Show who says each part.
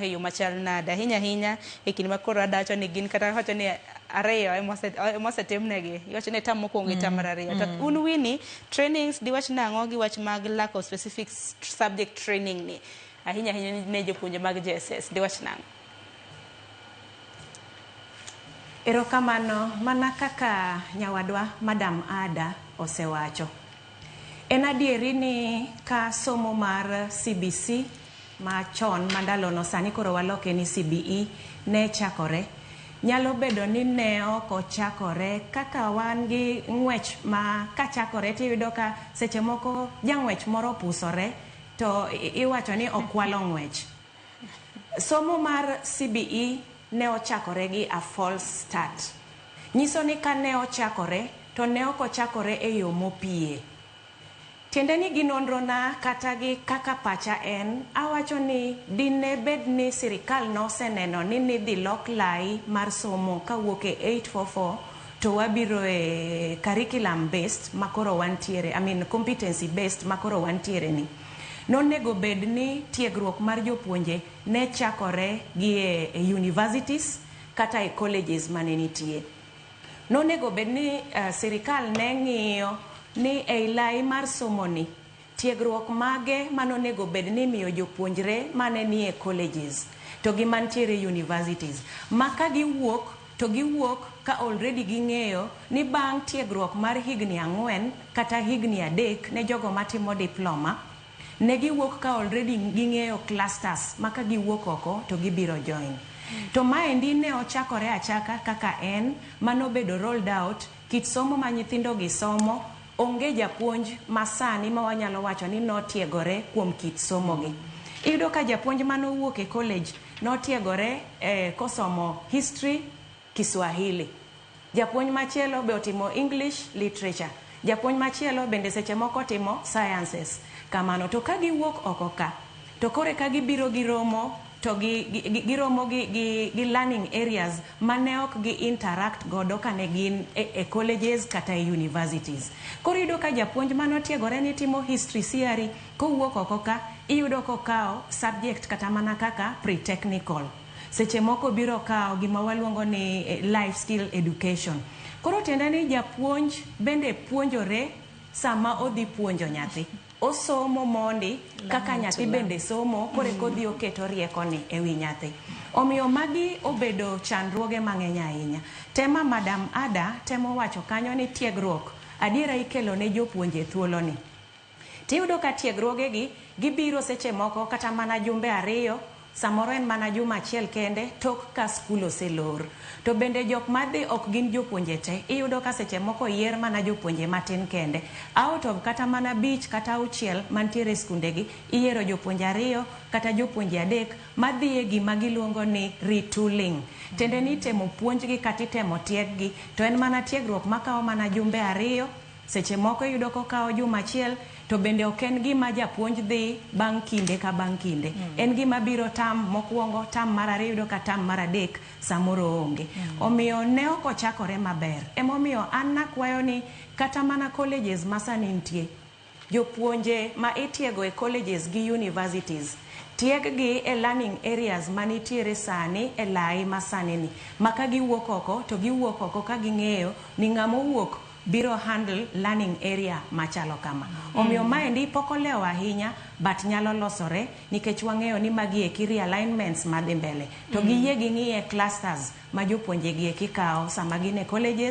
Speaker 1: E yo machal nade ahinya ahinya e kinde ma koro adacho ni gin kata wacho ni ariyo emosetimnegi iwacho ni tam mokwongo gi tam mar ariyo to un Winnie trainings diwach nang'o gi wach mag lack of specific subject training ni ahinya ahinya ne jopuonje mag JSS diwach nang'o?
Speaker 2: Erokamano mana kaka nyawadwa Madam Ada osewacho. En adieri ni ka somo mar CBC machon mandalono sani koro waloke ni CBE ne chakore, nyalo bedo ni ne ok ochakore kaka wan gi ng'wech ma kachakore tiyudo ka seche moko jang'wech moro opusore to iwacho ni okwalo ng'wech. Somo mar CBE ne ochakore gi a false start. Nyiso ni kane ochakore to ne ok ochakore e yo mopie. Tiende ni gi nonro na kata gi kaka pacha en, awacho ni dine bed ni sirikal noseneno ni nidhi lok lai mar somo kawuok e 844 to wabiro e curriculum based makoro wantiere, I mean competency based makoro wantiere ni. Nonego bed ni tiegruok mar jopuonje ne chakore gi e universities kata e colleges mane nitie. Nonego bed ni sirikal ne ng'iyo ni ei lai mar somo ni tiegruok mage manonego bed ni imiyo jopuonjre mane nie colleges to gi mantiere universities ma ka giwuok to giwuok ka already ging'eyo ni bang' tiegruok mar higni 4 kata higni 3 ne jogo matimo diploma ne giwuok ka already ging'eyo clusters ma ka giwuok oko to gibiro join. To maendi ne ochakore achaka kaka en manobedo rolled out kit somo ma nyithindo gi somo onge japuonj masani ma wanyalo wacho ni notiegore kuom kit somo gi. Iyudo ka japuonj manowuok e college notiegore kosomo history Kiswahili. Japuonj machielo be otimo English literature. Japuonj machielo bende seche moko timo sciences. Kamano to ka giwuok oko ka to koro ka gibiro giromo to giromo gi learning areas mane ok gi interact godo kane gin e colleges kata e universities. Koro iyudo ka japuonj manotiegore ni timo history CRE kowuok oko ka iyudo kokawo subject kata mana kaka pre-technical. Seche moko biro kawo gima waluongo ni life skill education. Koro tiende ni japuonj bende puonjore sama odhi puonjo nyathi. Osomo mondi kaka nyathi bende somo koro eka odhi oketo riekoni e wi nyathi. Omiyo magi obedo chandruoge mang'eny ahinya. Tema Madam Ada temo wacho kanyo ni tiegruok adiera ikelo ne jopuonje thuoloni. Tiyudo ka tiegruogegi gibiro seche moko kata mana jumbe 2, samoro en mana juma achiel kende tok ka skul oselor. To bende jok madhi ok gin jopuonje te. Iyudo ka seche moko oyier mana jopuonje matin kende. Out of kata mana 5 kata 6 mantiere e skundegi, iyiero jopuonje 2 kata jopuonje 3 madhi e gima giluongo ni retooling. Tiende ni itemo puonjgi kata itemo tieggi, to en mana tiegruok makawo mana jumbe 2, seche moko iyudo kokawo juma achiel, to bende ok en gima japuonj dhi bang' kinde ka bang' kinde. En gima biro tam mokwongo, tam mar ariyo, iyudo ka tam mar adek samoro onge. Omiyo ne ok ochakore maber. Emomiyo an nakwayo ni kata mana colleges ma sani nitie, jopuonje ma itiego e colleges gi universities, tieg gi e learning areas manitiere sani e lai masani ni. Ma ka giwuok oko, to giwuok oko ka ging'eyo ni ng'ama owuok biro handle learning area machalo kama. Omiyo maendi pok olewo ahinya, but nyalo losore nikech wang'eyo ni magi eki realignments madhi mbele. To giyie ging'iye clusters ma jopuonje gi eki kawo sama gin e colleges.